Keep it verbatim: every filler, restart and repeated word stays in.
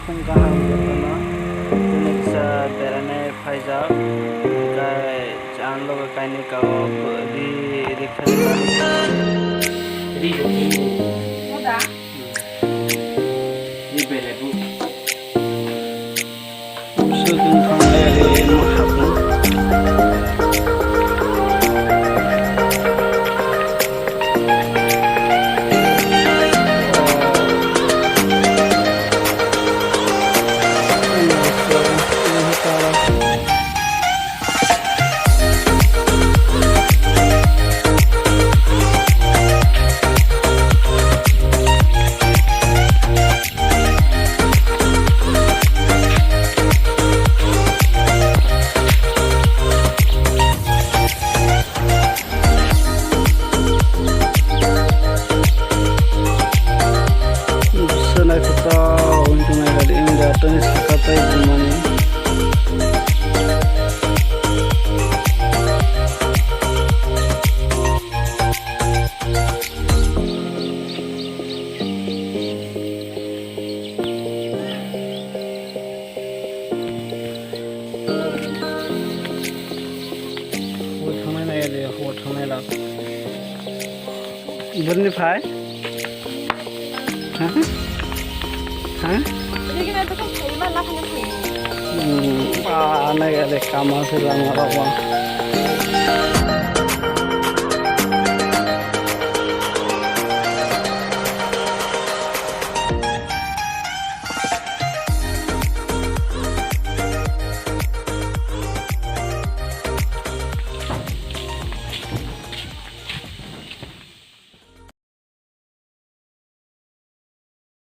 Phung kaham jotono, tini kisa berainai phaijak, hwnkhe ang loge kainwi kao ri rikha. Ri rikha. Ri bele bu. Sudung thanglai ri ma hapung. Bwswk naithotok wngwi tongnai, India tei saka tei bumani. Hor thangnai nai de, hor thangnai lak. Borni phai? Ha? Ha? Hmm, ah, nai de, kama se lang rok ba.